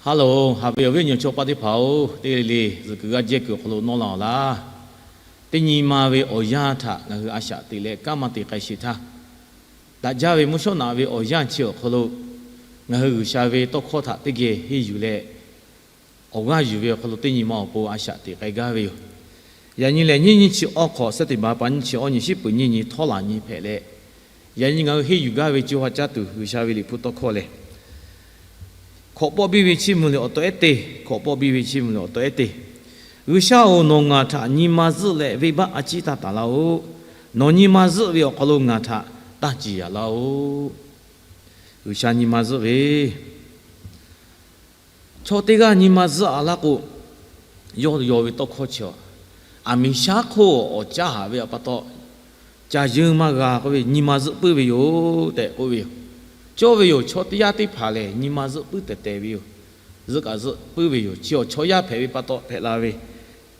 Ha loˬ, haꞈ ve awˬ viˉ awˬ nyi chaw paˆ teˇ hpaˍ-oˬ, teˇ g'aˇ le le zuhꞈ kuiˬ g'aˇ jehˇ kuiˬ awˬ hk'aw lo nawˇ la-oˬ laˇ. Teˇ nyi ma ve awˬ yanˇ htaꞈ ngaˬ hui a shaꞈ teꞈ leh kanˉ maˇ te k'ai sheˍ htaˇ, daꞈ jaˇ ve mvuhˇ shawˉ naꞈ ve awˬ yanˇ chi awˬ hk'aw lo ngaˬ hui G'uiˬsha ve tawˇ hkawˇ htaꞈ teˇ geh henˇ yuˬ leh, awˬ g'aˇ yuˬ ve awˬ hk'aw lo teˇ nyi ma awˬ pon a shaꞈ teꞈ k'ai gaˇ ve yoˬ. Yaꞈ nyi lehˬ, nyiˇ nyiˇ chi awˇ hk'awꞈ, Sunday baˬ pa nyiˇ chi awˇ nyi, shiˉ peuˍ nyiˇ nyi, htawˇ laˬ nyi hpehꞈ leh, yaꞈ nyi ngaˬ hui henˇ yuˬ gaˇ ve co ha caˇ tuˬ G'uiˬsha ve Liꞈ hpu tawˇ hkawˇ lehˬ, hkawꞈ pawˆ biˇ ve chiˇ mvuh liꞈ awˬ taw ehˉ teˇ, hkawꞈ pawˆ biˇ ve chiˇ mvuh liꞈ awˬ taw ehˉ teˇ. G'uiˬsha-oˬ, nawˬ ngaˬ htaꞈ nyi ma zuhˆ leh venˇbaˆ a ciˉ taˇ taˍ laˇ-oˆ. Nawˬ nyi ma zuhˆ ve awˬ hk'aw lo ngaˬ htaꞈ tanˇ ciˍ yaꞈ laˇ-oˆ. G'uiˬsha nyi ma zuhˆ ve, chaw teˇ g'aˇ nyi ma zuhˆ-a laˇ k'o, yawˇ yaw ve tawˇ hkawˇ chi-a, aˬ miˍ shaˉ hk'oˆ awˬ caˇ haˍ ve pa taw, caˬ yeunˇ maˇ g'a k'oˆ ve, nyi ma zuhˆ puiˉ ve yoˬ tehꞈ k'oˆ ve yoˬ. Cawˇ ve yoˬ, chaw teˇ yanˇ teˇ hpaˍ lehˬ nyi ma zuhˆ puiˉ tehˬ tehˬ ve yoˬ. Zuhˆ kaꞈ zuhˆ puiˉ ve yoˬ. Chi awˬ chaw yaˇ hpehꞈ ve pa taw hpehꞈ la ve,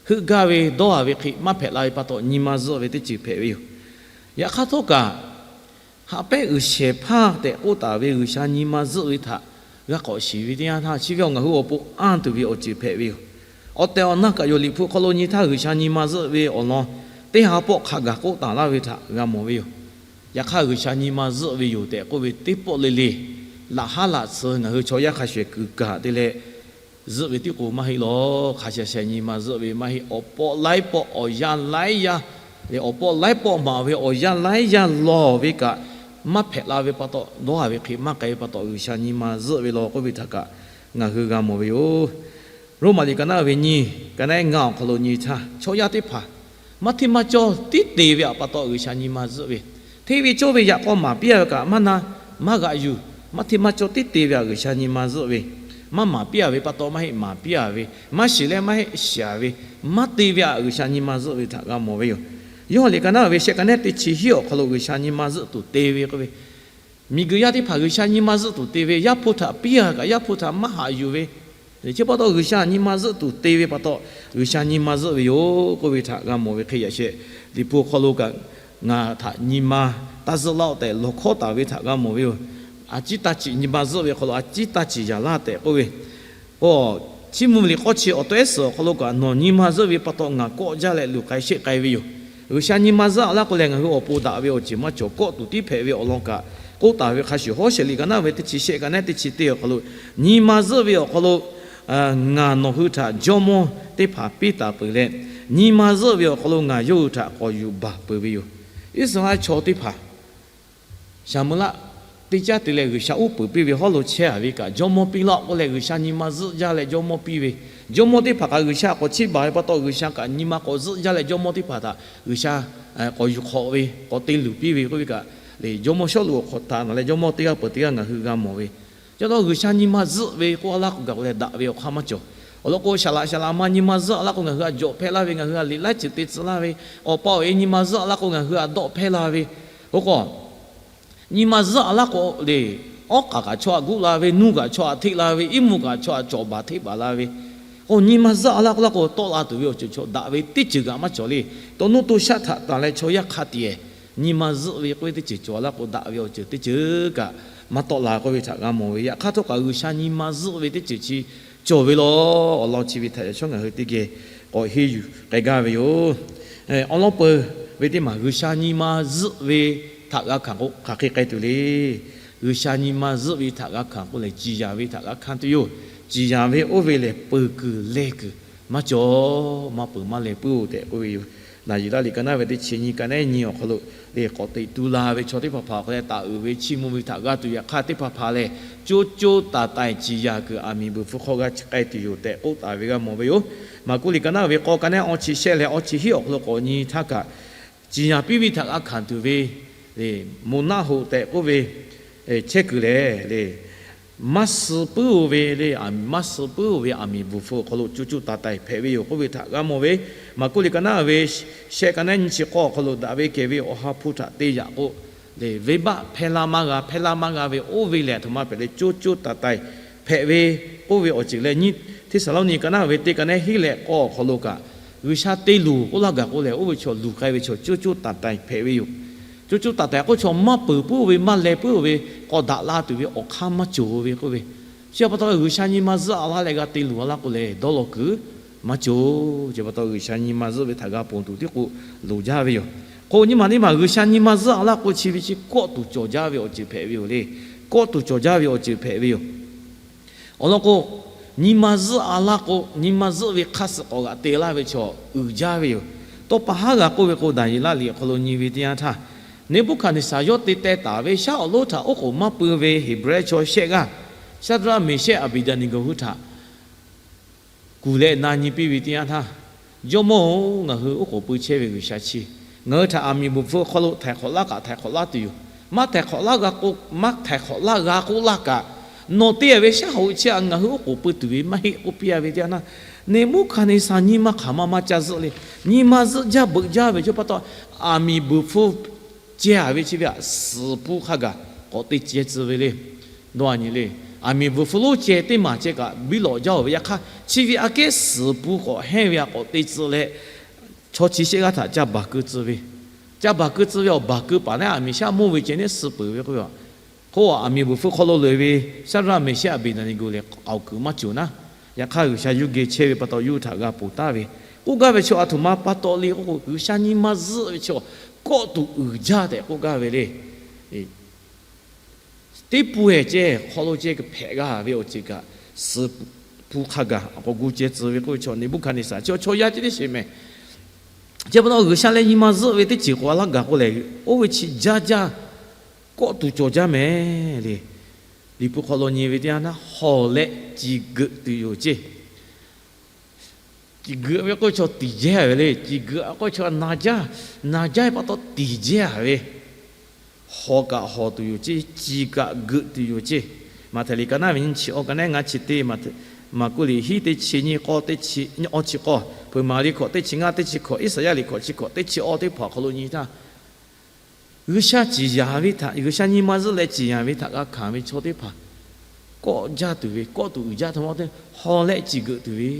heuˆ gaˇ ve dawˇ haˍ ve hk'e maˇ hpehꞈ la ve pa taw, nyi ma zuhˆ ve teˇ ceuˬ hpehꞈ ve yoˬ. Yaꞈ hk'aˇ htawˇ kaꞈ, haꞈ pehˉ uiˍ shehˍ hpaˇ tehꞈ k'oˆ taˍ ve G'uiˬsha nyi ma zuhˆ ve htaꞈ g'a k'awꞈ shiˍ ve teˇ yanˇ htaˇ, chi ve awˬ ngaˬ hui awˬ pon anˇ tuˬ ve awˬ ceuˬ hpehꞈ ve yoˬ. Awˬ tehˬ awˬ na kaꞈ yoˬ, Liꞈ hpu hk'aw lo nyi htaˇ G'uiˬsha nyi ma zuhˆ ve awˬ lawn teˇ ha pawˆ hk'a gaˬ k'oˆ taˍ laˇ ve htaꞈ g'a mawˬ ve yoˬ. Yaꞈ hk'aˇ, G'uiˬsha nyi ma zuhˆ ve yoˬ tehꞈ k'oˆ ve teˇ pawˆ le le, laꞈ haˉ laꞈ tsuhˇ ngaˬ hui chaw yaˇ hk'a shuˍ kuiˬ kaˬ te leh zuhˆ ve tiˉ k'o maˇ heˆ lawˬ. Hk'a shuˍ shuˍ nyi ma zuhˆ ve maˇ heˆ. Awˬ pawˆ laiˉ pawˆ awˬ yanˇ laiˉ yanˇ leh awˬ pawˆ laiˉ pawˆ maˍ ve awˬ yanˇ laiˉ yanˇ lawˬ ve kaꞈ, maˇ hpehꞈ la ve pa taw, dawˇ haˍ ve hk'e maˇ k'ai ve pa taw, G'uiˬsha nyi ma zuhˆ ve lawˬ k'oˆ ve htaꞈ kaꞈ ngaˬ hui g'a mawˬ ve yoˬ. Roˉmaꞈ liꞈ ka naˆ ve nyiˇ, ka naˆ ngaˇ awˬ hk'aw lo nyi htaˇ, chaw yaˇ teˇ hpaˍ maˇ hteˇ maˇ cawˇ tiˉ te ve pa taw G'uiˬsha nyi ma zuhˆ ve, hteˇ ve cawˇ ve yaꞈ k'aw maˍ piˇ-a ve kaꞈ maˇ na maˇ g'aꞈ yuˬ, maˇ hteˇ maˇ cawˇ tiˉ te ve htaꞈ G'uiˬsha nyi ma zuhˆ ve, maˇ maˍ piˇ-a ve pa taw maˇ heˆ maˍ piˇ-a ve, maˇ shiˍ leh maˇ heˆ shiˍ-a ve, maˇ te ve htaꞈ G'uiˬsha nyi ma zuhˆ ve htaꞈ g'a mawˬ ve yoˬ. Yoˇhanˬ liꞈ ka naˆ ve shehˆ ka naˆ teˇ chi hiˉ awˬ hk'aw lo G'uiˬsha nyi ma zuhˆ tuˬ te ve k'oˆ ve, miˬguiˬ yaˇ teˇ hpaˍ G'uiˬsha nyi ma zuhˆ tuˬ te ve, Yaˇ hpu htaꞈ piˇ-a kaꞈ Yaˇ hpu htaꞈ maˇ haꞈ yuˬ ve, chi pa taw G'uiˬsha nyi ma zuhˆ tuˬ te ve pa taw, G'uiˬsha nyi ma zuhˆ ve yoˬ k'oˆ ve htaꞈ g'a mawˬ ve hk'e, yaꞈ sheh Liꞈ hpu hk'aw lo kaꞈ ngaˬ htaꞈ nyi ma taˇ zuhˆ laˇ-oˆ tehꞈ lawˬ hkawˇ taˍ ve htaꞈ g'a mawˬ ve yoˬ. A ciˉ taˇ ciˍ nyi ma zuhˆ ve hk'aw lo a ciˉ taˇ ciˍ yaꞈ laˇ tehꞈ k'oˆ ve, k'o, Chiˇ mvuh ve liꞈ k'awˇ chi awˬ taw ehˉ suhˍ awˬ hk'aw lo kaꞈ, nawˬ nyi ma zuhˆ ve pa taw ngaˬ kawˆ jaˇ leh luˬ k'ai sheˆ k'ai ve yoˬ. G'uiˬsha nyi ma zuhˆ-a laˇ k'o lehˬ, ngaˬ hui awˬ pon daꞈ ve awˬ ceuˬ maˇ cawˬ. Kawˆ tuˬ tiˉ hpehꞈ ve awˬ lawn kaꞈ k'oˆ taˍ ve hk'a shuˍ, Hawˉsheˍ liꞈ ka naˆ ve teˇ chi shehˆ ka naˆ teˇ chi teˇ awˬ hk'aw lo, nyi ma zuhˆ ve awˬ hk'aw lo ngaˬ nawˬ hui htaꞈ jawˇmawˇ teˇ hpaˍ piˇ taˍ peuˬ leh, nyi ma zuhˆ ve awˬ hk'aw lo ngaˬ yawˇ hui htaꞈ k'awꞈ yuˬ baˬ peuˬ ve yoˬ. Iˉsaˍreˍlaˆ chaw teˇ hpaˍ Saˍmo laˆ teˇ caˉ te leh G'uiˬsha uˉ peunˍ piˇ ve hawˉ lo chehˇ-a ve kaꞈ, jawˇmawˇ piˇ laˇ-oˆ k'oˆ leh G'uiˬsha nyi ma zuhˆ jaˇ leh jawˇmawˇ piˇ ve, jawˇmawˇ teˇ hpaˍ kaꞈ G'uiˬsha k'awꞈ chiˇ baˬ ve pa taw, G'uiˬsha kaꞈ nyi ma k'awꞈ zuhˆ jaˇ leh jawˇmawˇ teˇ hpaˍ htaꞈ G'uiˬsha k'awꞈ yuˬ hk'awꞈ ve, k'awꞈ te luˬ piˇ ve k'oˆ ve kaꞈ, jawˇmawˇ Sawˉluꞈ awˬ hk'aw htaꞈ nawˬ leh jawˇmawˇ teˇ g'aˇ peuˬ teˇ g'aˇ ngaˬ hui g'a mawˬ ve, ca taw G'uiˬsha nyi ma zuhˆ ve k'oˆ-a laˇ k'o gaˬ k'o leh daꞈ ve awˬ hk'aˇ maˇ cawˬ. Awˬ lawn k'o, saˍ laꞈ saˍ laꞈ ma nyi ma zuhˆ-a laˇ k'o, ngaˬ hui a jawꞈ hpehˇ laˇ ve, ngaˬ hui a liꞈ laiˉ ceuˬ te tcuh laˇ ve, awˬ pa awˬ e nyi ma zuhˆ-a laˇ k'o, ngaˬ hui a dawˆ hpehˇ la ve, oˇ k'o, nyi ma zuhˆ-a laˇ k'o le, awˉ k'aꞈ kaꞈ chaw htaꞈ guˆ la ve, nuˇ kaꞈ chaw htaꞈ hteˆ la ve, iˉ mvuhˇ kaꞈ chaw htaꞈ cawˬ baˬ hteˆ baˬ la ve, k'o, nyi ma zuhˆ-a laˇ k'oˆ laˇ k'o, tawˆ la tuˬ ve awˬ ceuˬ chaw daꞈ ve teˇ ceuˬ kaꞈ maˇ cawˬ le. Tawˇ nuˇ to shaˆ htaꞈ tanˬ leh chaw yaˇ hk'a tiꞈ nyi ma zuhˆ ve k'oˆ ve teˇ ceuˬ cawˬ-a laˇ k'o, daꞈ ve awˬ ceuˬ teˇ ceuˬ kaꞈ maˇ tawˆ la k'oˆ ve htaꞈ g'a mawˬ ve. Yaꞈ hk'aˇ htawˇ kaꞈ G'uiˬsha nyi ma zuhˆ ve teˇ ceuˬ chi cawˬ ve law. Awˬ lawn chi ve htaꞈ yaꞈ shawˉ ngaˬ hui teˇ geh k'awꞈ henˇ yuˬ k'ai gaˇ ve yoˬ. Awˬ lawn peuˬ ve teˇ maˬ G'uiˬsha nyi ma zuhˆ ve htaꞈ g'a hkanˍ k'o, hk'aˬ hk'e k'ai tuˬ le. G'uiˬsha nyi ma zuhˆ ve htaꞈ g'a hkanˍ k'oˆ lehˬ, ciˍ yanˍ ve htaꞈ g'a hkanˍ tuˬ yoˬ. Ciˍ yanˍ ve oˇ ve lehˬ, peuˬ kuiˬ leh kuiˬ maˇ cawˬ, maˇ peuˬ maˇ leh puiˉ-oˬ tehꞈ k'oˆ ve yoˬ. Naˍ yuˬ laˇ liꞈ ka naˆ ve teˇ chi nyiˇ ka naˆ nyiˇ awˬ hk'aw lo le, k'awꞈ teꞈ tu la ve chaw teˇ hpaˍ hpaˍ awˬ hk'aw leh taˍ uiˍ ve chiˇ mvuh ve htaꞈ g'a tuˬ yaꞈ hk'aˇ, teˇ hpaˍ hpaˍ lehˬ, co co taiˍ taiˍ ciˍ yanˍ kuiˬ aˬ miˍ buiˬ hpfuh hk'aw g'a chi k'ai tuˬ yoˬ tehꞈ k'oˆ taˍ ve g'a mawˬ ve yoˬ. Maˍkuˆ liꞈ ka naˆ ve k'awˇ ka naˆ awˇ chi shehˆ leh awˇ chi hiˉ awˬ hk'aw lo k'awꞈ nyi htaˇ kaꞈ, ciˍ yanˍ piˇ ve htaꞈ g'a hkanˍ tuˬ ve le, moˬ naˆ hoꞈ tehꞈ k'oˆ ve chehˇ kuiˬ lehˬ le, maˇ suh puiˉ-oˬ ve le, maˇ suh puiˉ-oˬ ve aˬ miˍ buiˬ hpfuh awˬ hk'aw lo co co taiˍ taiˍ hpehꞈ ve yoˬ k'oˆ ve htaꞈ g'a mawˬ ve. Maˍkuˆ liꞈ ka naˆ ve shehˆ ka naˆ nyiˇ chi k'awˇ awˬ hk'aw lo, daꞈ ve kehˬ ve awˬ ha hpu htaꞈ te yaꞈ k'o le, venˇbaˆ hpehˇ laˇ maˇ g'a, hpehˇ laˇ maˇ g'a ve oˇ ve lehˬ, a htoꞈ ma hpehꞈ le, co co taiˍ taiˍ hpehꞈ ve k'oˆ ve awˬ ceuˬ leh, nyiˇ Hteˇsaˍlawˇniˆ ka naˆ ve teˇ ka naˆ hiˉ leh k'awˇ awˬ hk'aw lo kaꞈ, G'uiˬsha te luˬ k'oˆ laˇ gaˬ k'o lehˬ, oˇ ve chaw luˬ k'ai ve chaw co co taiˍ taiˍ hpehꞈ ve yoˬ. Co co taiˍ taiˍ k'oˆ chaw maˇ peuˬ puiˉ-oˬ ve, maˇ leh puiˉ-oˬ ve, k'awꞈ daꞈ la tuˬ ve awˬ hk'aˇ maˇ cawˬ ve k'oˆ ve, Chi pa taw G'uiˬsha nyi ma zuhˆ a laˇ leh g'a te luˬ a laˇ k'o lehˬ, dawˇ law kuiˬ maˇ cawˬ. Chi pa taw G'uiˬsha nyi ma zuhˆ ve htaꞈ g'a ponˬ tuˬ tiˉ k'o loˍ jaˇ ve yoˬ. K'o nyi ma teˇ maˬ G'uiˬsha nyi ma zuhˆ a laˇ k'o chi ve chi kawˆ tuˬ cawˬ jaˇ ve awˬ ceuˬ hpehꞈ ve yoˬ le. Kawˆ tuˬ cawˬ jaˇ ve awˬ ceuˬ hpehꞈ ve yoˬ. Awˬ lawn k'o, nyi ma zuhˆ a laˇ k'o, nyi ma zuhˆ ve hk'aˇ suh k'awꞈ g'aꞈ te laˇ ve chaw uiˍ jaˇ ve yoˬ. Tawˇ pa haˉ g'a k'oˆ ve k'o, Daˍyeˍlaˆ liꞈ awˬ hk'aw lo nyi ve teˇ yanˇ htaˇ, Neˍbuˆhkaˍneˍsaˍ yawˇ te teh taˍ ve shaˉ awˬ lonˉ htaꞈ oˉ k'oˍ maˇ pui ve Heˍbrehˇ chaw shehˆ g'aˇ, Shaˍdraˆ, Meˍshehˆ, Aˍbeˍdaˍneˍgoˍ hui htaꞈ kuˬ leh na nyi piˇ ve teˇ yanˇ htaˇ, Jawˇmawˇ-oˬ, ngaˬ hui oˉ k'oˍ pui chehˇ ve G'uiˬsha chi ngaˬ hui htaꞈ aˬ miˍ bvuhˬ hpfuhˇ hk'aw lo htaiˍ hk'awꞈ laˇ kaꞈ htaiˍ hk'awꞈ laˇ tuˬ yoˬ. Maˇ htaiˍ hk'awꞈ laˇ g'a k'o, maˇ htaiˍ hk'awꞈ laˇ g'a k'oˆ laˇ kaꞈ, nawˬ te ve shaˉ hoꞈ chi htaꞈ ngaˬ hui oˉ k'oˍ pui tuˬ ve maˇ heˆ k'oˆ piˇ a ve teˇ yanˇ htaˇ, Neˍbuˆhkaˍneˍsaˍ nyi ma hk'aˬ ma ma ca zuhˆ le. Nyi ma zuhˆ jaˇ beuꞈ jaˇ ve chaw pa taw, aˬ miˍ bvuhˬ hpfuhˇ ceh a ve chi ve htaꞈ suhˍ pun hk'a gaˬ k'awꞈ te ceh tcuh ve le. Dawˇ a nyi le. Aˬ miˍ bvuhˬ hpfuhˇ lonˉ ceh teˇ maˬ ceh kaꞈ biˇ lawꞈ jaˇ oˬ ve yaꞈ hk'aˇ, chi ve aꞈ kehˉ suhˍ pun k'awꞈ hehnˇ ve htaꞈ k'awꞈ te tcuh leh, chaw chi shehˆ g'aˇ htaꞈ ca baˬ keu tcuh ve, ca baˬ keu tcuh ve awˬ baˬ keu paˍ leh aˬ miˍ shaˉ mawˇ ve ceh neˉ suh peuˬ ve k'o, k'o aˬ miˍ bvuhˬ hpfuhˇ hk'aw lo loꞈ e ve Shaˍdraˆ, Meˍshehˆ, Aˍbeˍdaˍneˍgoˍ lehˬ k'aoˍ kuiˬ maˇ cawˬ naˉ. Yaꞈ hk'aˇ G'uiˬsha yuˇ geh chehˇ ve pa taw yawˇ hui htaꞈ g'a ponˬ taˍ ve, k'oˆ gaˇ ve chaw aˬ htoꞈ ma pa taw le k'o, G'uiˬsha nyi ma zuhˆ ve chaw kawˆ tuˬ uiˍ jaˇ tehꞈ k'oˆ gaˇ ve le. Teˇ pun ehˍ ceh hk'aw lo ceh hpehꞈ g'a ve awˬ ceuˬ kaꞈ, suhˍ pun hk'a gaˬ k'awꞈ gu ceh tcuh ve k'oˆ ve chaw Neˍbuˆhkaˍneˍsaˍ chi chaw yaˇ ceh teˇ sheˍ mehˍ. Chi pa taw G'uiˬsha leh nyi ma zuhˆ ve teˇ ceuˬ k'awꞈ a laˇ gaˬ k'o lehˬ, oˇ ve chi jaˇ jaˇ kawˆ tuˬ cawˬ jaˇ mehˍ le. Liꞈ hpu hk'aw lo nyi ve teˇ yanˇ htaˇ, hawˬ leh ciˬ geuꞈ tuˬ yoˬ ceˇ. Ciˬ geuꞈ ve k'oˆ ve chaw tiˍ jehˇ ve le. Ciˬ geuꞈ k'oˆ ve chaw na jaˇ, na jaˇ ve pa taw tiˍ jehˇ ve. Hawˬ kaꞈ hawˬ tuˬ yoˬ ceˇ, ciˬ kaꞈ geuꞈ tuˬ yoˬ ceˇ. Maꞈhtehˍ liꞈ ka naˉ ve nyiˇ chi awˇ, ka naˉ ngaˇ chi teˇ, Maˍkuˆ liꞈ hiˉ teˇ chi nyiˇ k'awˇ teˇ chi awˇ chi k'awˇ, Hpeuꞈ maˍ liꞈ hkawꞈ teˇ chi ngaˇ teˇ chi hkawꞈ, Iˉsaˍyaˆ liꞈ hkawꞈ chi hkawꞈ teˇ chi awˇ teˇ hpaˍ awˬ hk'aw lo nyi htaˇ, G'uiˬsha ciˍ yanˍ ve htaꞈ, G'uiˬsha nyi ma zuhˆ leh ciˍ yanˍ ve htaꞈ g'a hkanˍ ve chaw teˇ hpaˍ kawˆ jaˇ tuˬ ve, kawˆ tuˬ uiˍ jaˇ htaꞈ ma te hawˬ leh ciˬ geuꞈ tuˬ ve,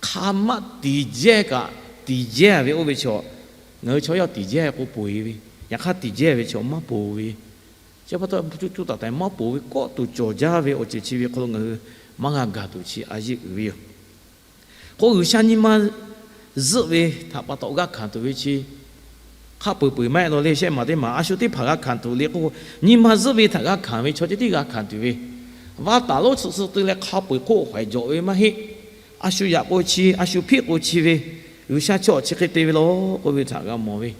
hk'a maˆ tiˍ jehˇ kaꞈ tiˍ jehˇ ve oˇ ve chaw, ngaˬ hui chaw yaˇ tiˍ jehˇ k'o ponˬ e ve, yaꞈ hk'aˇ tiˍ jehˇ ve chaw maˇ ponˬ ve, chi pa taw cuˇ cuˇ taiˍ taiˍ maˇ ponˬ ve kawˆ tuˬ cawˬ jaˇ ve awˬ ceuˬ chi ve hk'aw lo ngaˬ hui maˇ g'a gaˬ tuˬ chi a yeˆ uiˍ ve yoˬ. K'o G'uiˬsha nyi ma zuhˆ ve htaꞈ pa taw g'a hkanˍ tuˬ ve chi hk'a peu-eˬ peu-eˬ maˇ heˆ law le. Shehˆ maˬ teˇ maˬ a shu teˇ hpaˍ g'a hkanˍ tuˬ le k'o, nyi ma zuhˆ ve htaꞈ g'a hkanˍ ve chaw ceh tiˉ g'a hkanˍ tuˬ ve, vaˇ taˍ lonˉ tsuhꞈ suh te leh hk'a peu-eˬ hk'oˆ hawehˍ jawꞈ ve maˇ heˆ. A shu yaꞈ k'o chi, a shu hpiˆ k'o chi ve, G'uiˬsha chaw chi hk'e te ve law k'oˆ ve htaꞈ g'a mawˬ ve,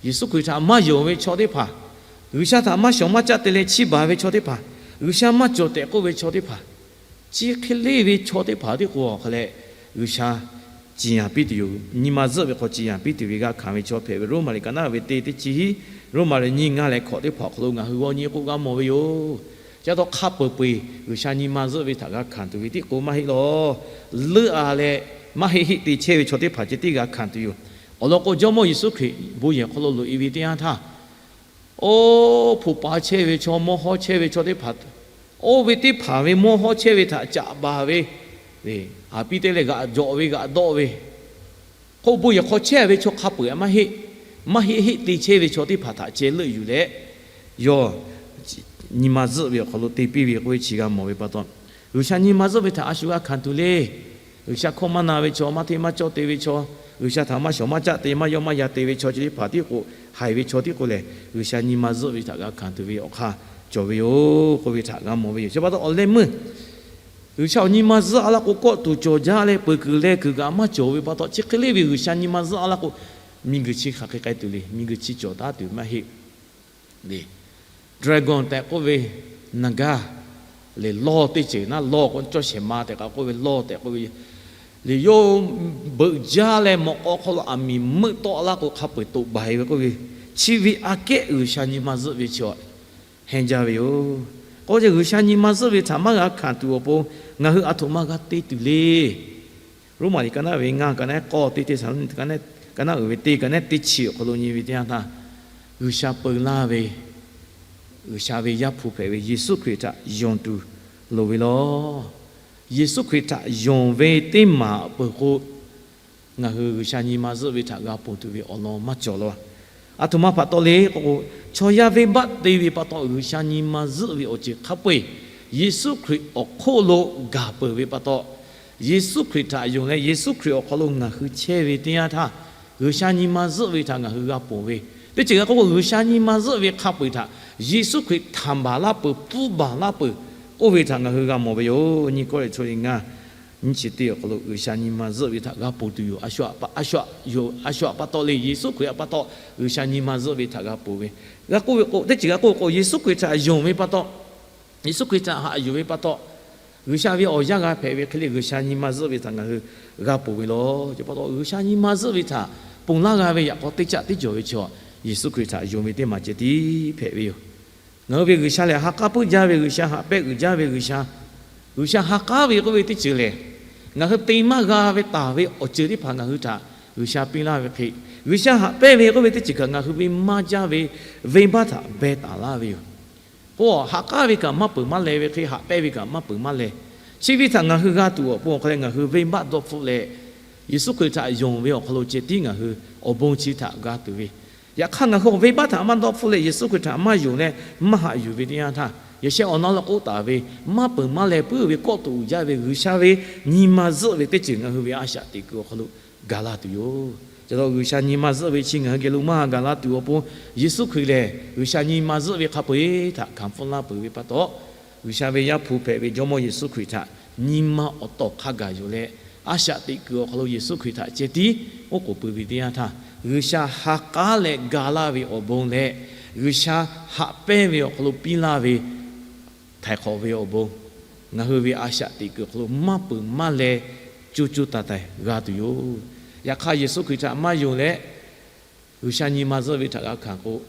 Yeˍsuˆ Hkriꞈ htaꞈ maˇ yonˍ ve chaw teˇ hpaˍ, G'uiˬsha htaꞈ maˇ shawˍ maˇ caˆ te leh chiˇ baˬ ve chaw teˇ hpaˍ, G'uiˬsha maˇ cawˬ tehꞈ k'oˆ ve chaw teˇ hpaˍ, chi hk'e leˇ ve chaw teˇ hpaˍ tiˉ k'o awˬ hk'a leh G'uiˬsha ciˍ yanˍ piˇ tuˬ yoˬ. Nyi ma zuhˆ ve hk'aw ciˍ yanˍ piˇ tuˬ ve g'a hkanˍ ve chaw hpehꞈ ve Roˉmaꞈ liꞈ ka naˉ ve teˇ teˇ chi hiˉ, Roˉmaꞈ liꞈ nyiˇ ngaˇ leh hkawꞈ teˇ hpaˍ awˬ hk'aw lo ngaˬ hui g'aw nyi k'o g'a mawˬ ve yoˬ. Chi pa taw hk'a peu-eˬ peu-eˬ G'uiˬsha nyi ma zuhˆ ve htaꞈ g'a hkanˍ tuˬ ve tiˉ k'o maˇ heˆ law. Leuˆ a leh maˇ heˆ heˆ te chehˇ ve chaw teˇ hpaˍ ceh tiˉ g'a hkanˍ tuˬ yoˬ. Awˬ lawn k'o Jawˇmawˇ Yeˍsuˆ Hkriꞈ bon yehˬ hk'aw lo loꞈ e ve teˇ yanˇ htaˇ, oˇ hpu pa chehˇ ve chaw, mawˇ hawˉ chehˇ ve chaw teˇ hpaˍ, oˇ ve teˇ hpaˍ ve mawˇ hawˉ chehˇ ve htaꞈ caꞈ baˬ ve, aˬ piˇ te leh g'aꞈ jawꞈ ve g'aꞈ dawˆ ve, k'o bon yehˬ hk'aw chehˇ ve chaw hk'a peu-eˬ maˇ heˆ, maˇ heˆ heˆ te chehˇ ve chaw teˇ hpaˍ htaꞈ ceh leuˆ yuˬ leh, yawˇ nyi ma zuhˆ ve awˬ hk'aw lo te piˇ ve k'oˆ ve chi g'a mawˬ ve pa taw, G'uiˬsha nyi ma zuhˆ ve htaꞈ a shu g'a hkanˍ tuˬ le. G'uiˬsha hkawˇ maˇ na ve chaw, maˇ hteˇ maˇ cawˇ te ve chaw, G'uiˬsha htaꞈ maˇ shawˍ maˇ caˆ te, maˇ yawˇ maˇ yan te ve chaw ceh tiˉ hpaˍ tiˉ k'o, haiˬ ve chaw tiˉ k'o lehˬ, G'uiˬsha nyi ma zuhˆ ve htaꞈ g'a hkanˍ tuˬ ve awˬ hk'aˇ cawˬ ve yoˬ k'oˆ ve htaꞈ g'a mawˬ ve yoˬ. Chi pa taw awˬ leh meuˇ G'uiˬsha awˬ nyi ma zuhˆ a laˇ k'o, kawˆ tuˬ cawˬ jaˇ leh peuˬ kuiˬ leh kuiˬ kaꞈ maˇ cawˬ ve pa taw, chi hk'e leˇ ve G'uiˬsha nyi ma zuhˆ a laˇ k'o, miˬguiˬ chi hk'aˬ hk'e k'ai tuˬ le. Miˬguiˬ chi cawˬ taˉ tuˬ maˇ heˆ le. Dragon tehꞈ k'oˆ ve naˍ gaˇ lehˬ, lawˇ teˇ ceuˬ naˉ, lawˇ k'o cawˇ shehˍ ma tehꞈ kaꞈ k'oˆ ve, lawˇ tehꞈ k'oˆ ve lehˬ, yawˇ beuꞈ jaˇ leh mawꞈ k'aw hk'aw lo aˬ miˍ meuˆ tawˆ laˇ k'o, hk'a peu-eˬ toꞈ baˬ e ve k'oˆ ve, chi ve aꞈ kehˉ G'uiˬsha nyi ma zuhˆ ve chi hehnˇ jaˇ ve yoˬ. K'o ce G'uiˬsha nyi ma zuhˆ ve htaꞈ maˇ g'a hkanˍ tuˬ awˬ pon, ngaˬ hui aˬ htoꞈ ma g'a te tuˬ le. Roˉmaꞈ liꞈ ka naˉ ve ngaˇ, ka naˉ k'awˇ teˇ, Hteˇsaˍlawˇniˆ ka naˉ uiˍ ve teˇ, ka naˉ teˇ chi awˬ hk'aw lo nyi ve teˇ yanˇ htaˇ, G'uiˬsha peu laˇ ve, G'uiˬsha ve Yaˇ hpu hpehꞈ ve Yeˍsuˆ Hkriꞈ htaꞈ yonˍ tuˬ loˍ ve law. Yeˍsuˆ Hkriꞈ htaꞈ yonˍ ve teˇ maˬ peuˬ k'o, ngaˬ hui G'uiˬsha nyi ma zuhˆ ve htaꞈ g'a ponˬ tuˬ ve awˬ lawn maˇ cawˬ law. Aˬ htoꞈ ma pa taw le k'o, chaw yaˇ venˇbaˆ te ve pa taw G'uiˬsha nyi ma zuhˆ ve awˬ ceuˬ hk'a peu-eˬ Yeˍsuˆ Hkriꞈ awˬ hk'oˆ lo gaˬ peuˬ ve pa taw, Yeˍsuˆ Hkriꞈ htaꞈ yonˍ leh Yeˍsuˆ Hkriꞈ awˬ hk'aw lo ngaˬ hui chehˇ ve teˇ yanˇ htaˇ, G'uiˬsha nyi ma zuhˆ ve htaꞈ ngaˬ hui g'a ponˬ ve, teˇ ceuˬ g'a k'oˆ k'o, G'uiˬsha nyi ma zuhˆ ve hk'a peu-eˬ htaꞈ Yeˍsuˆ Hkriꞈ htaꞈ baˬ laˇ peuˬ, pfuhˇ baˬ laˇ peuˬ k'oˆ ve htaꞈ ngaˬ hui g'a mawˬ ve yoˬ. Nyiˇ Kawˇrenˍhtuˆ liꞈ ngaˇ, nyiˇ chi teˇ awˬ hk'aw lo G'uiˬsha nyi ma zuhˆ ve htaꞈ g'a ponˬ tuˬ yoˬ. A shu aꞈ pa taw le, Yeˍsuˆ Hkriꞈ aꞈ pa taw G'uiˬsha nyi ma zuhˆ ve htaꞈ g'a ponˬ ve, g'a k'oˆ ve k'o, teˇ ceuˬ g'a k'oˆ ve k'o, Yeˍsuˆ Hkriꞈ htaꞈ yonˍ ve pa taw, Yeˍsuˆ Hkriꞈ htaꞈ haꞈ yuˬ ve pa taw, G'uiˬsha ve awˬ yanˇ g'a hpehꞈ ve hk'e le G'uiˬsha nyi ma zuhˆ ve htaꞈ ngaˬ hui g'a ponˬ ve law. Chi pa taw G'uiˬsha nyi ma zuhˆ ve htaꞈ ponˬ laˇ g'a ve yaꞈ k'aw teˇ caˆ teˇ jawˬ ve chaw, Yeˍsuˆ Hkriꞈ htaꞈ yonˍ ve teˇ maˬ ceh tiˉ hpehꞈ ve yoˬ. Ngaˬ hui ve G'uiˬsha lehˬ, ha k'aˉ puiˉ jaˇ ve G'uiˬsha, haꞈ pehnˇ uiˍ jaˇ ve G'uiˬsha. G'uiˬsha ha k'aˉ ve k'oˆ ve teˇ ceuˬ lehˬ, ngaˬ hui te maˇ g'a ve taˍ ve awˬ ceuˬ teˇ hpaˍ ngaˬ hui htaꞈ G'uiˬsha piˇ laˇ ve hk'e, G'uiˬsha haꞈ pehnˇ ve k'oˆ ve teˇ ceuˬ kaꞈ ngaˬ hui ve maˇ jaˇ ve venˇbaˆ htaꞈ beh taˍ laˇ ve yoˬ. K'o, ha k'aˉ ve kaꞈ maˇ peuˬ maˇ leh ve hk'e, haꞈ pehnˇ ve kaꞈ maˇ peuˬ maˇ leh, chi ve htaꞈ ngaˬ hui g'a tuˬ awˬ pon awˬ hk'aw leh ngaˬ hui venˇbaˆ dawˇ hpfuhˆ leh, Yeˍsuˆ Hkriꞈ htaꞈ yonˍ ve awˬ hk'aw lo ceh tiˉ ngaˬ hui awˬ bon chi htaꞈ g'a tuˬ ve, yaꞈ hk'aˇ ngaˬ hui awˬ venˇbaˆ htaꞈ maˇ dawˇ hpfuhˆ leh Yeˍsuˆ Hkriꞈ htaꞈ maˇ yonˍ leh maˇ haꞈ yuˬ ve teˇ yanˇ htaˇ, yaꞈ sheh awˬ na lo k'oˆ taˍ ve maˇ peuˬ maˇ leh puiˉ ve kawˆ tuꞈ uiˍ jaˇ ve G'uiˬsha ve nyi ma zuhˆ ve teˇ ceuˬ ngaˬ hui ve a shaꞈ teꞈ kuiˬ awˬ hk'aw lo gaˬ la tuˬ yoˬ. Chi pa taw G'uiˬsha nyi ma zuhˆ ve chi ngaˬ hui geh lo maˇ gaˬ la tuˬ awˬ pon, Yeˍsuˆ Hkriꞈ lehˬ G'uiˬsha nyi ma zuhˆ ve hk'a peu-eˬ htaꞈ hkanˍ pfuhˇ laˇ peuˬ ve pa taw, G'uiˬsha ve Yaˇ hpu hpehꞈ ve Jawˇmawˇ Yeˍsuˆ Hkriꞈ htaꞈ nyi ma awˬ tawˍ hk'a gaˬ yuˬ leh, a shaꞈ teꞈ kuiˬ awˬ hk'aw lo Yeˍsuˆ Hkriꞈ htaꞈ ceh tiˉ oˉ k'oˍ pui ve teˇ yanˇ htaˇ, G'uiˬsha ha k'aˉ leh ga laˇ ve awˬ bon leh, G'uiˬsha haꞈ pehnˇ ve awˬ hk'aw lo piˇ laˇ ve htaiˍ hk'awꞈ ve awˬ bon, ngaˬ hui ve a shaꞈ teꞈ kuiˬ awˬ hk'aw lo maˇ peuˬ maˇ leh co co taiˍ taiˍ g'a tuˬ yoˬ. Yaꞈ hk'aˇ, Yeˍsuˆ Hkriꞈ htaꞈ maˇ yonˍ leh G'uiˬsha nyi ma zuhˆ ve htaꞈ g'a hkanˍ k'o,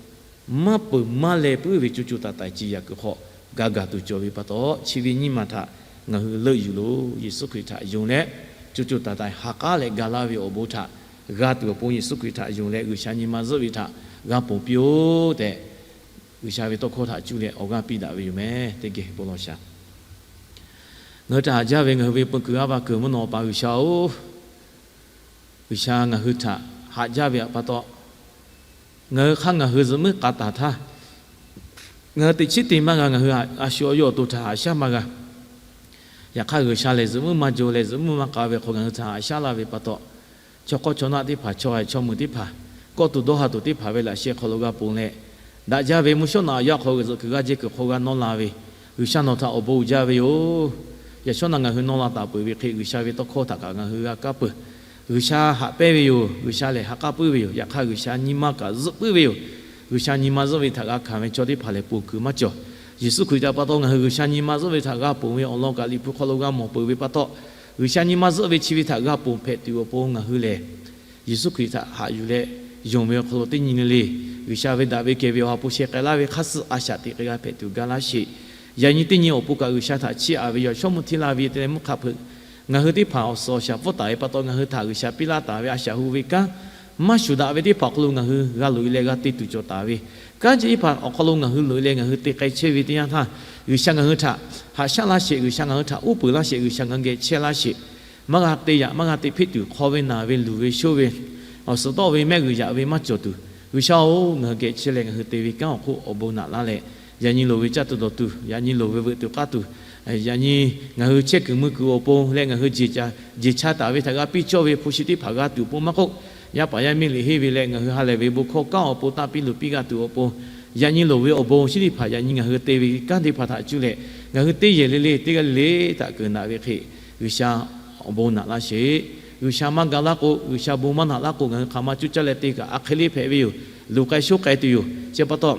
maˇ peuˬ maˇ leh puiˉ ve co co taiˍ taiˍ ciˍ yaꞈ kuiˬ hk'aw g'a gaˬ tuˬ cawˬ ve pa taw, chi ve nyiˇ maˬ htaꞈ ngaˬ hui leuˆ yuˬ loˬ. Yeˍsuˆ Hkriꞈ htaꞈ yonˍ leh co co taiˍ taiˍ ha k'aˉ leh ga laˇ ve awˬ bon htaꞈ g'a tuˬ awˬ pon, Yeˍsuˆ Hkriꞈ htaꞈ yonˍ leh G'uiˬsha nyi ma zuhˆ ve htaꞈ g'a ponˬ piˇ-oˆ tehꞈ, G'uiˬsha ve tawˇ hkawˇ htaꞈ cuˇ leh awˬ g'aˇ piˇ daꞈ ve yoˬ meh. Teˇ geh bon lawˬ shaˍ. Ngaˬ hui htaꞈ haꞈ jaˇ ve ngaˬ hui ve peu kuiˬ a va kuiˬ mvuhˇ naw pa G'uiˬsha-oˬ, G'uiˬsha ngaˬ hui htaꞈ haꞈ jaˇ ve pa taw, ngaˬ hui hk'aˇ ngaˬ hui zuhꞈ muiˉ k'a taˍ htaˇ, ngaˬ hui teꞈ chiˉ te maˇ g'a, ngaˬ hui a shu awˬ yawˇ awˬ to htaꞈ haꞈ shaˉ maˇ g'a. Yaꞈ hk'aˇ, G'uiˬsha lehˬ zuhꞈ muiˉ maˇ jaw leh zuhꞈ muiˉ maˇ k'a ve hk'aw ngaˬ hui htaꞈ haꞈ shaˉ laˇ ve pa taw, chaw hk'awˇ chaw naˆ teˇ hpaˍ, chaw haiˬ chaw meuˬ teˇ hpaˍ, kawˆ tuˬ dawˇ ha tuˬ teˇ hpaˍ ve laꞈ sheh hk'aw lo g'a ponˬ leh, daꞈ jaˇ ve mvuhˇ shawˉ naꞈ awˬ yanˇ hk'aw lo zuhꞈ kuiˬ g'aˇ jehˇ kuiˬ hk'aw g'a nawˇ la ve, G'uiˬsha nawˬ htaꞈ awˬ bon uiˍ jaˇ ve yoˬ. Yaꞈ shawˉ naꞈ ngaˬ hui nawˇ la taˍ peuˬ ve hk'e, G'uiˬsha ve tawˇ hkawˇ htaꞈ kaꞈ ngaˬ hui g'a kaˇ peuˬ. G'uiˬsha haꞈ pehnˇ ve yoˬ. G'uiˬsha lehˬ ha k'aˉ puiˉ ve yoˬ. Yaꞈ hk'aˇ, G'uiˬsha nyi ma kaꞈ zuhˆ puiˉ ve yoˬ. G'uiˬsha nyi ma zuhˆ ve htaꞈ g'a hkanˍ ve chaw teˇ hpaˍ lehˬ, ponˬ kuiˬ maˇ cawˬ. Yeˍsuˆ Hkriꞈ htaꞈ pa taw ngaˬ hui G'uiˬsha nyi ma zuhˆ ve htaꞈ g'a ponˬ ve awˬ lawn kaꞈ Liꞈ hpu hk'aw lo g'a mawˬ peuˬ ve pa taw, G'uiˬsha nyi ma zuhˆ ve chi ve htaꞈ g'a ponˬ hpehꞈ tuˬ awˬ pon ngaˬ hui lehˬ, Yeˍsuˆ Hkriꞈ htaꞈ haꞈ yuˬ leh yonˍ ve awˬ hk'aw lo teˇ nyi le le, G'uiˬsha ve daꞈ ve kehˬ ve awˬ ha hpu sheh k'ai laˇ ve hk'aˇ suh a shaꞈ teꞈ k'ai g'a hpehꞈ tuˬ ga laˇ sheˍ. Yaꞈ nyi teˇ nyi awˬ pon kaꞈ G'uiˬsha htaꞈ chiˇ aꞈ ve yaꞈ shawˉ mvuhˇ htiˇ laˇ ve te leh mvuhˇ hk'a hpeuꞈ, ngaˬ hui teˇ hpaˍ awˬ suhˍ awˬ shaˍ pfuhˇ taˍ ve pa taw, ngaˬ hui htaꞈ G'uiˬsha piˇ laˇ taˍ ve a shaꞈ hu ve kanˉ maˇ shuˍ daꞈ ve teˇ hpaˍ awˬ hk'aw lo ngaˬ hui g'a loꞈ e leh g'a te tuˬ cawˬ taˍ ve, kanˉ chi teˇ hpaˍ awˬ hk'aw lo ngaˬ hui loꞈ e leh ngaˬ hui te k'ai chehˇ ve teˇ yanˇ htaˇ, G'uiˬsha ngaˬ hui htaꞈ haꞈ shaˉ laˇ sheˍ, G'uiˬsha ngaˬ hui htaꞈ uˉ peunˍ laˇ sheˍ, G'uiˬsha ngaˬ hui geh chehˇ laˇ sheˍ. Maˇ g'a te yaꞈ, maˇ g'a te hpeˆ tuˬ, hk'aw ve naˬ ve luˬ ve shoˇ ve awˬ suhˍ tawˆ ve mehˆ g'uiˬ yaꞈ ve maˇ cawˬ tuˬ, G'uiˬsha-oˬ, ngaˬ hui geh chehˇ leh ngaˬ hui te ve kanˉ awˬ hk'oˆ awˬ bon naꞈ laˇ leh, yaꞈ nyi loˍ ve caˇ tuˬ dawˬ tuˬ, yaꞈ nyi loˍ ve veuꞈ tuˬ k'aˇ tuˬ, yaꞈ nyi ngaˬ hui chehˇ kuiˬ mui kuiˬ awˬ pon leh ngaˬ hui jeˬ ca, jeˬ cha taˍ ve htaꞈ g'a piˇ cawˇ ve hpu shi teˇ hpaˍ g'a tuˬ awˬ pon maˇ k'oˆ, yaˇ paˍ yaˇ miˇ liꞈ henˇ ve leh ngaˬ hui ha lehˬ ve bon hkawˇ kanˉ awˬ pon taˇ piˇ luˬ piˇ g'a tuˬ awˬ pon, yaꞈ nyi loˍ ve awˬ bon shinˉ teˇ hpaˍ yaꞈ nyi ngaˬ hui te ve kanˉ teˇ hpaˍ htaꞈ cuˇ leh, ngaˬ hui teˇ yehˬ le le teˇ g'aˇ le le htaꞈ keunˍ daꞈ ve hk'e, G'uiˬsha awˬ bon naꞈ laˇ sheˍ. G'uiˬsha maˇ ga laˇ k'o, G'uiˬsha bon maˇ naꞈ laˇ k'o, ngaˬ hui hk'aˬ ma cuˇ caˇ leh te kaꞈ a hk'e le hpehꞈ ve yoˬ. Luˬ k'ai shoˉ k'ai tuˬ yoˬ. Chi pa taw,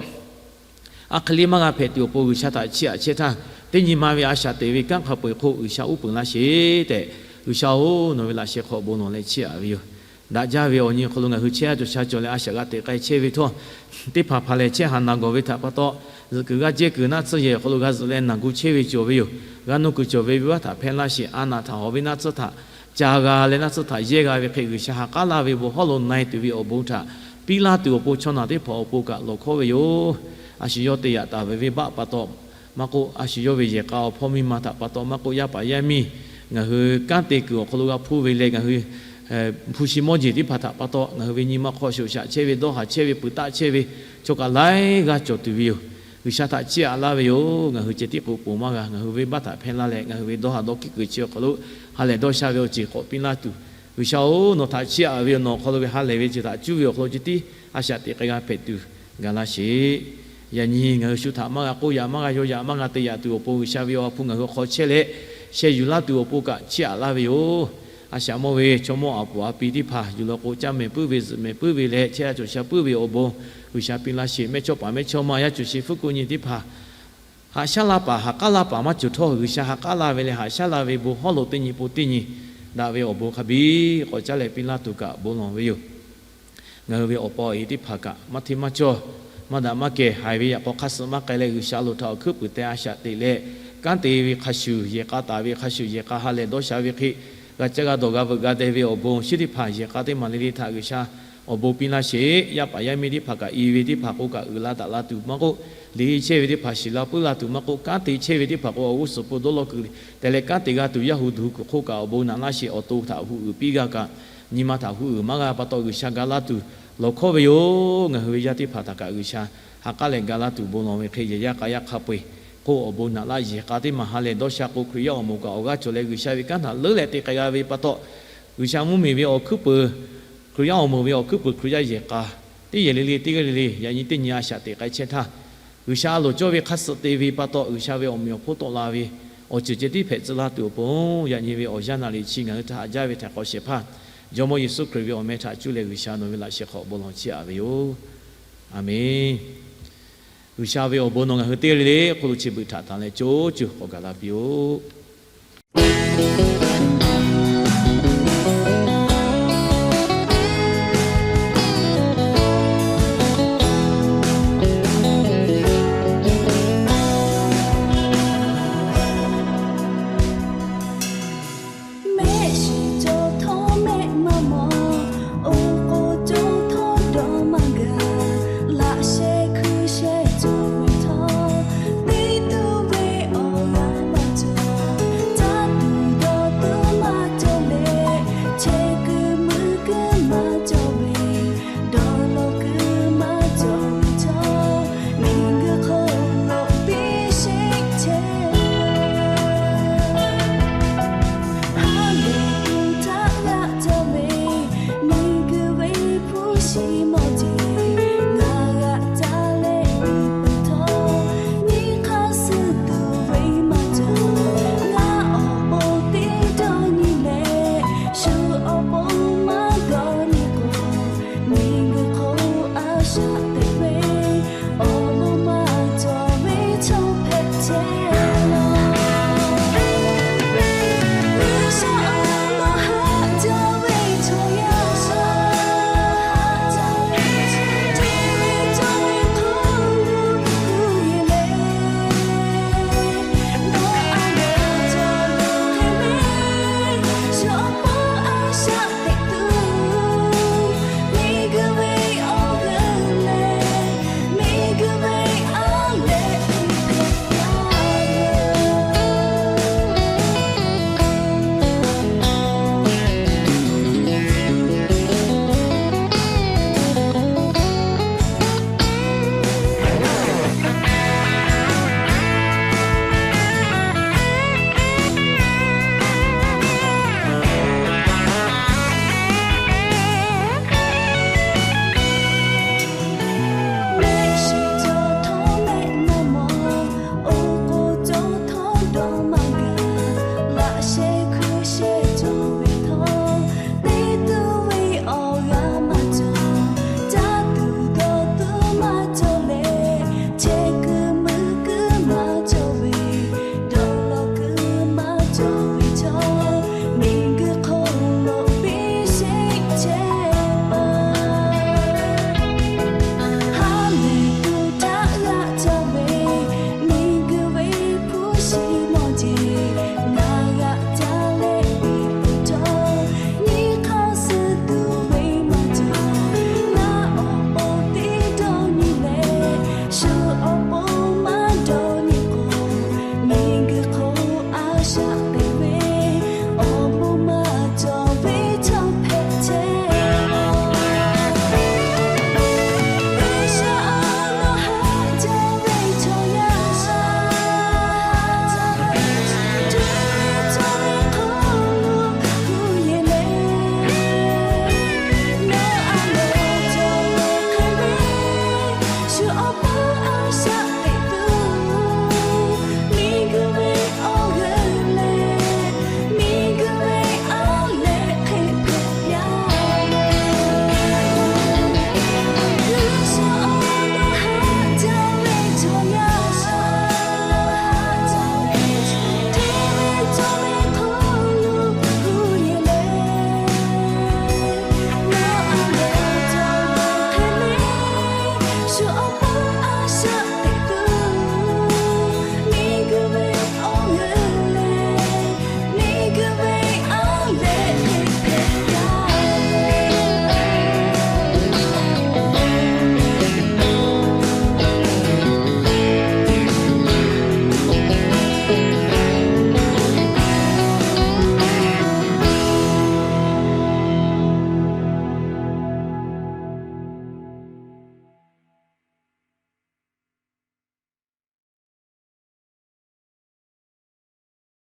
a hk'e le maˇ g'a hpehꞈ tuˬ awˬ pon G'uiˬsha htaꞈ chiˇ aꞈ chehˇ htaˇ, teˇ nyi ma ve a shaꞈ teꞈ ve kanˉ hk'a peu-eˬ hk'oˆ G'uiˬsha uˉ peunˍ laˇ sheˍ tehꞈ, G'uiˬsha-oˬ, nawˬ ve laꞈ sheh hk'aw bon lawˬ leh chiˇ aꞈ ve yoˬ. Daꞈ jaˇ ve awˬ nyi awˬ hk'aw lo ngaˬ hui chehˇ a cawˬ sha cawˬ leh a shaꞈ g'a teꞈ k'ai chehˇ ve htawˇ, teˇ hpaˍ hpaˍ lehˬ chehˇ haˍ naˬ gawˬ ve htaꞈ pa taw, zuhꞈ kuiˬ g'aˇ jehˇ kuiˬ naˆ tsuhˇ yehˬ awˬ hk'aw lo g'a zuhꞈ leh naˬ gu chehˇ ve cawˬ ve yoˬ. G'a nuˇ kuiˬ cawˬ ve venˇbaˆ htaꞈ hpehˇ laˇ sheˍ. A naˬ htaꞈ hawˍ ve naˆ tsuhˇ htaꞈ ca g'a leh naˆ tsuhˇ htaꞈ yehˇ g'a ve hk'e, G'uiˬsha ha k'aˉ laˇ ve bon hawˉ lo na-e tuˬ ve awˬ bon htaꞈ piˇ laˇ tuˬ awˬ pon, chaw naˬ teˇ hpaˍ awˬ pon kaꞈ lawˬ hkawˉ ve yoˬ. A shu yawˇ te yaꞈ taˍ ve venˇbaˆ pa taw maˇ k'oˆ, a shu yawˇ ve yehˬ k'a awˬ hpawˇ miˇ ma htaꞈ pa taw maˇ k'oˆ, yaˇ paˍ yaˇ miˇ ngaˬ hui kanˉ te kuiˬ awˬ hk'aw lo g'a hpuˇ ve leh, ngaˬ hui hpu shi mawˇ jeˬ teˇ hpaˍ htaꞈ pa taw ngaˬ hui ve nyi ma hk'aw shoꞈ shaꞈ chehˇ ve, dawˇ haˍ chehˇ ve, peuˬ taˆ chehˇ ve, chaw kaꞈ laiˉ g'aˇ cawˬ tuˬ ve yoˬ. G'uiˬsha htaꞈ chiˇ aꞈ laˇ ve yoˬ. Ngaˬ hui ceh tiˉ k'o ponˬ maˇ g'a. Ngaˬ hui venˇbaˆ htaꞈ hpehˇ laˇ leh, ngaˬ hui ve dawˇ haˍ dawˇ hkiˆ kuiˬ chi awˬ hk'aw lo ha lehˬ dawˇ sha ve awˬ ceuˬ k'awꞈ piˇ laˇ tuˬ, G'uiˬsha-oˬ, nawˬ htaꞈ chiˇ aꞈ ve yoˬ. Nawˬ awˬ hk'aw lo ve ha lehˬ ve ceuˬ htaꞈ cuˇ ve awˬ hk'aw lo ceh tiˉ a shaꞈ teꞈ k'ai g'a hpehꞈ tuˬ gaˬ laˇ sheˍ. Yaꞈ nyi ngaˬ hui shu htaꞈ maˇ g'a k'oˆ yaꞈ, maˇ g'a yaw yaꞈ, maˇ g'a te yaꞈ tuˬ awˬ pon G'uiˬsha ve awˬ ha hpu ngaˬ hui awˬ hk'aw chehˇ leh, sheh yuˬ laˇ tuˬ awˬ pon kaꞈ chiˇ aꞈ laˇ ve yoˬ. A shaꞈ mawˇ ve chaw mawˇ aˍ puˍ aˍ pi teˇ hpaˍ yuˬ law k'o, caˇ mehˍ puiˉ ve, zuhꞈ mehˍ puiˉ ve leh chehˇ sha cawˬ sha puiˉ ve awˬ bon G'uiˬsha piˇ laˇ sheˍ. Mehˇchawˇpaˍ mehˇchawˇma yaˇ cawˬ sheˍ hpfuhˇ k'oˆ nyi teˇ hpaˍ haꞈ shaˉ laˇ paˍ, haꞈ k'aˉ laˇ paˍ maˇ cawˬ htawˇ, G'uiˬsha haꞈ k'aˉ laˇ ve leh haꞈ shaˉ laˇ ve bon hawˉ lo teˇ nyi po teˇ nyi daꞈ ve awˬ bon hk'a biˇ k'awꞈ caˉ leh piˇ laˇ tuˬ kaꞈ bon lawˬ ve yoˬ. Ngaˬ hui ve awˬ pa awˬ e teˇ hpaˍ kaꞈ maˇ hteˇ maˇ cawˇ, maˇ daꞈ maˇ kehˬ, haiˬ ve yaꞈ k'aw hk'aˇ suh maˇ k'ai leh, G'uiˬsha loˍ htaꞈ awˬ hkuiˉ puiˍ teh a shaꞈ teꞈ leh, kanˉ te ve hk'a shuˍ yehˬ k'a taˍ ve hk'a shuˍ yehˬ k'a ha lehˬ dawˇ sha ve hk'e, g'a caˇ g'a dawˬ g'a veuꞈ g'a deh ve awˬ bon chi teˇ hpaˍ yehˬ k'a teˇ maˬ le le htaꞈ G'uiˬsha awˬ bon piˇ laˇ sheˍ. Yaˇ paˍ yaˇ miˇ teˇ hpaˍ kaꞈ i ve teˇ hpaˍ k'o kaꞈ uiˍ la daꞈ la tuˬ maˇ k'oˆ, liꞈ chehˇ ve teˇ hpaˍ shiˍ la puiˉ la tuˬ maˇ k'oˆ, kanˉ te chehˇ ve teˇ hpaˍ k'o awˬ g'uˇ suhˍ pon dawˇ law kuiˬ tehꞈ leh kanˉ te g'a tuˬ yaˇ hu duˬ hui kuiˬ hk'oˆ kaꞈ awˬ bon naꞈ laˇ sheˍ. Awˬ to htaꞈ hu uiˍ piˇ g'a kaꞈ, nyi ma htaꞈ hu uiˍ maˇ g'a pa taw G'uiˬsha ga laˇ tuˬ lawˬ hkawˇ ve yoˬ. Ngaˬ hui ve yaˇ teˇ hpaˍ htaꞈ kaꞈ G'uiˬsha ha k'aˉ leh ga laˇ tuˬ bon lawˬ ve hk'e, yehˬ yaˇ k'a yaˇ hk'a peu-eˬ hk'oˆ awˬ bon naꞈ laˇ yehˬ k'a teˇ maˬ ha lehˬ dawˇ sha k'o, Hkriꞈ yaˇ awˬ moˍ kaꞈ awˬ g'aˇ cawˬ leh G'uiˬsha ve kanˉ htaꞈ leuˉ leh te k'ai g'a ve pa taw, G'uiˬsha mvuhˇmiˬ ve awˬ hkuiˉ puiˍ, Hkriꞈ yaˇ awˬ moˍ ve awˬ hkuiˉ puiˍ Hkriꞈ yaˇ yehˬ k'a teˇ yehˬ le le teˇ g'aˇ le le yaꞈ nyi teˇ nyi a shaꞈ teꞈ k'ai chehˇ htaˇ, G'uiˬsha loˍ cawˇ ve hk'aˇ suh te ve pa taw G'uiˬsha ve awˬ meꞈ awˬ hponˇ tawˆ la ve awˬ ceuˬ ceh tiˉ hpehꞈ tcuh laˇ tuˬ awˬ pon, yaꞈ nyi ve awˬ yanˇ naˍ riˍ chi ngaˬ hui htaꞈ haꞈ jaˇ ve htaꞈ k'awꞈ shehˍ hpaˇ Jawˇmawˇ Yeˍsuˆ Hkriꞈ ve awˬ meh htaꞈ cuˇ leh G'uiˬsha nawˬ ve laꞈ sheh hk'aw bon lawˬ chiˇ aꞈ ve yoˬ. Aˬmenˍ. G'uiˬsha ve awˬ bon nawˬ ngaˬ hui teˇ g'aˇ le le hk'oˆ lo chi beuꞈ htaꞈ tanˬ leh co cuˬ k'awꞈ gaˬ la piˇ-oˆ. Mehˆ shiˍ cawˬ htawˇ mehˆ maˇ maw, oˇ k'o cawˬ htawˇ dawˇ maˇ gaˬ, laꞈ sheh hkui sheh cawˬ ve htawˇ, teˇ tuˇ ve awˬ g'aˇ maˇ cawˬ. shaˆ teꞈ